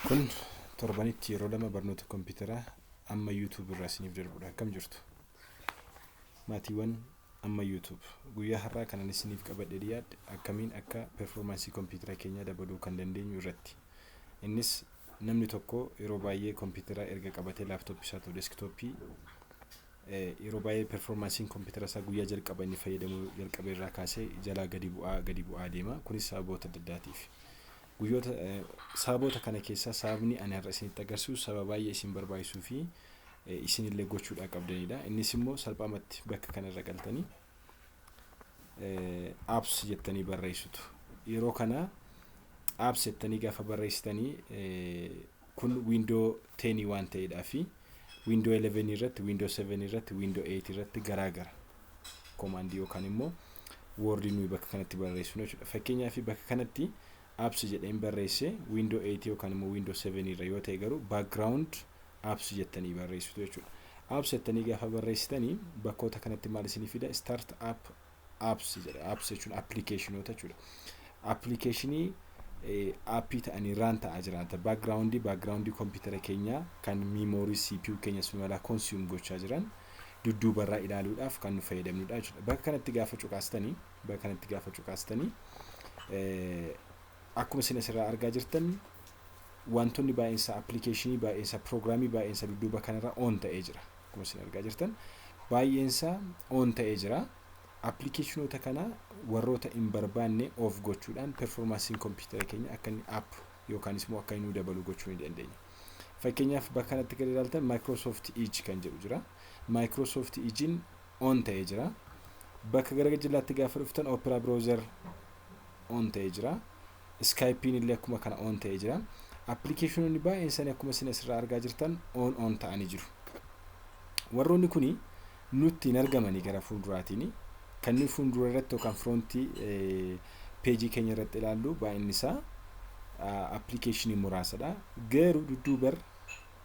Kun torbanitti yeroo lama barnoota kompiitaraa amma YouTube irraa isiniif darbudha. Akkam jirtu? Maatiiwwan amma YouTube, guyyaa har'aa kanan isiniif qabadhee dhiyaadhe akkamiin akka performance kompiitara keenyaa dabaluu kan dandeenyu irratti. Innis namni tokko yeroo baay'ee kompiitara erga qabatee, laptop isaa ta'u desktop, yeroo baay'ee performanceiin kompiitara isaa guyyaa jalqaba inni fayyadamuu jalqabe irraa kaasee jalaa gadi bu'aa gadi bu'aa deema. Kunis sababoota adda addaatiif. Guyyoota sababoota kana keessaa sababni ani har'a isinitti agarsiisu sababa baay'ee isin barbaachisuu fi isinillee gochuudhaa qabdanidha. Innis immoo salphaamatti bakka kanarra galtanii apps jettanii barreessitu. Yeroo kana apps jettanii gaafa barreessitanii, kun Window 10 waan ta'eedhaa fi Window 11 irratti, Window 7 irratti, Window 8 irratti garaagara. Command yookaan immoo word nuyi bakka kanatti barreessinu jechuudha. Fakkeenyaaf, bakka kanatti apps jedheen barreesse, Window 8 yookaan immoo Window 7 irra yoo ta'e garuu background apps jettanii barreessitu jechuudha. Apps jettanii gaafa barreessitanii, bakkoota kanatti maal isinii fida? Start up apps jedha. Apps jechuun applicationoota jechuudha. Application app ta'anii run ta'aa jiran, background kompiitara keenyaa kan memory CPU keenya sun malaa consume gochaa jiran dudduubarraa ilaaluudhaaf kan nu fayyadamnudha jechuudha. Bakka kanatti gaafa cuqaastanii, akkuma isin asirraa argaa jirtan, wantoonni baay'eensaa, application baay'eensaa, program baay'eensaa dudduuba kanarra on ta'ee jira. Akkuma isin argaa jirtan, baay'eensaa on ta'ee jira. Applicationoota kana warroota hin barbaanne off gochuudhaan performanceiin kompiitara keenya akka inni up yookaanis immoo akka inni nu dabalu gochuu ni dandeenya. Fakkeenyaaf, bakka kanatti gadi ilaaltan, Microsoft Edge kan jedhu jira. Microsoft Edge'n on ta'ee jira. Bakka gara gajjallaatti gaafa dhuftan, Opera Browser on ta'ee jira. Skype'n illee akkuma kana on ta'ee jira. Applicationoonni baay'een isaanii akkuma isin asirraa argaa jirtan on ta'anii jiru. Warroonni kuni nutti hin argamanii gara fuulduraatiin. Kan nuyi fuuldura irratti yookaan front page keenya irratti ilaallu baay'inni isaa application muraasadha. Garuu dudduubarra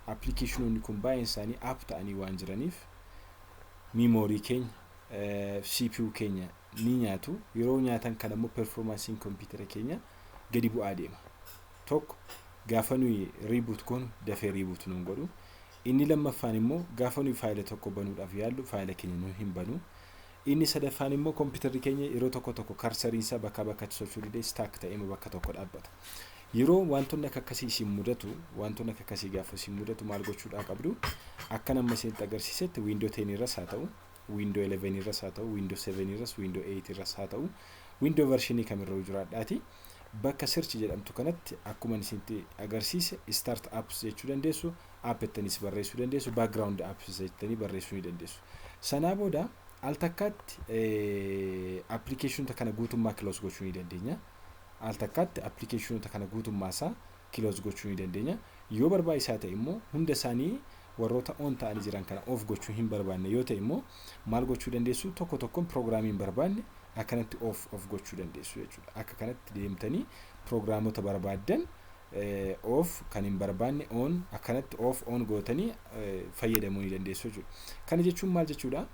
applicationoonni kun baay'een isaanii up ta'anii waan jiraniif memory keenya, CPU keenya ni nyaatu. Yeroo nyaatan kana immoo performanceiin kompiitara keenya gadi bu'aa deema. Tokko, gaafa nuyi reboot goonu dafee reboot nuun godhu. Inni lammaffaan immoo gaafa nuyi faayila tokko banuudhaaf yaallu faayila keenya nu hin banu. Inni sadaffaan immoo kompiitarri keenya yeroo tokko tokko cursoriin isaa bakkaa bakkatti socho'uu didee stuck ta'ee bakka tokko dhaabbata. Yeroo wantoonni akka akkasii isin mudatu, wantoonni akka akkasii gaafa isin mudatu maal gochuudhaa qabdu? Akka nama isinitti agarsiisetti, Window 10 irras haa ta'u, Window 11 irras haa ta'u, Window 7 irras, Window 8 irras haa ta'u, Window version kamirra jiraadhaati. Bakka search jedhamtu kanatti akkuma isinitti agarsiise start apps jechuu dandeessu, app jettaniis barreessuu dandeessu, background apps jettanii barreessuu ni dandeessu. Sanaa booda al takkaatti applicationoota kana guutummaa close gochuu ni dandeenya. Al takkaatti applicationoota kana guutummaa isaa close gochuu ni dandeenya. Yoo barbaachisaa ta'e immoo, hunda isaanii warroota on ta'anii jiran kana off gochuu hin barbaanne yoo ta'e immoo maal gochuu dandeessu? Tokko tokkoon program hin barbaanne akkanatti off off gochuu dandeessu jechuudha. Akka kanatti deemtanii programota barbaaddan off, kan hin barbaanne on, akkanatti off on gootanii fayyadamuu ni dandeessu jechuudha. Kana jechuun maal jechuudha?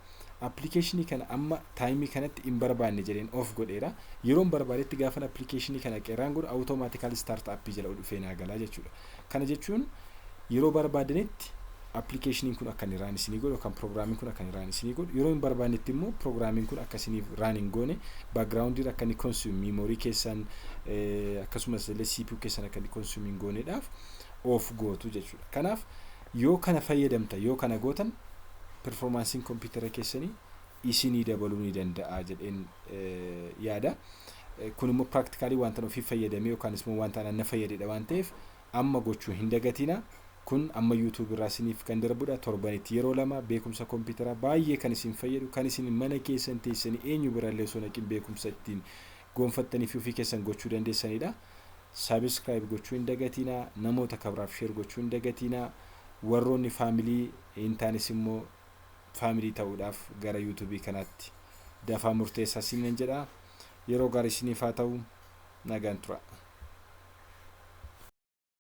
Application kana amma time kanatti hin barbaanne jedheen off godheera. Yeroo hin barbaadetti gaafan application kana qeerraan godhu, automatically start app jala dhufee naa galaa jechuudha. Kana jechuun yeroo barbaadanitti applicationiin kun akka inni run isinii godhu yookaan programiin kun akka inni run isinii godhu, yeroo hin barbaannetti immoo programiin kun akka isiniif run hin goone, background akka inni consume memory keessan akkasumas illee CPU keessan akka inni consume hin gooneedhaaf off gootu jechuudha. Kanaaf yoo kana fayyadamta, yoo kana gootan, performanceiin kompiitara keessanii isinii dabaluu ni danda'a jedheen yaada. Kun immoo practically wanta ofii fayyadamee yookaan immoo wanta na fayyadedha waan ta'eef amma gochuu hin dagatina. Kun amma YouTube irraa isiniif kan darbudha. Torbanitti yeroo lama beekumsa kompiitaraa baay'ee kan isin fayyadu, kan isin mana keessan teessanii eenyu birallee osoo naqin beekumsa ittiin gonfattanii fi ofii keessan gochuu dandeessanidha. Subscribe gochuu hin dagatinaa. Namoota kabiraaf share gochuu hin dagatinaa. Warroonni family hin taanes immoo family ta'uudhaaf gara YouTube kanaatti dafaa murteessaa isiniin jedha. Yeroo gaarii isiniif haa ta'u. Nagaan tura.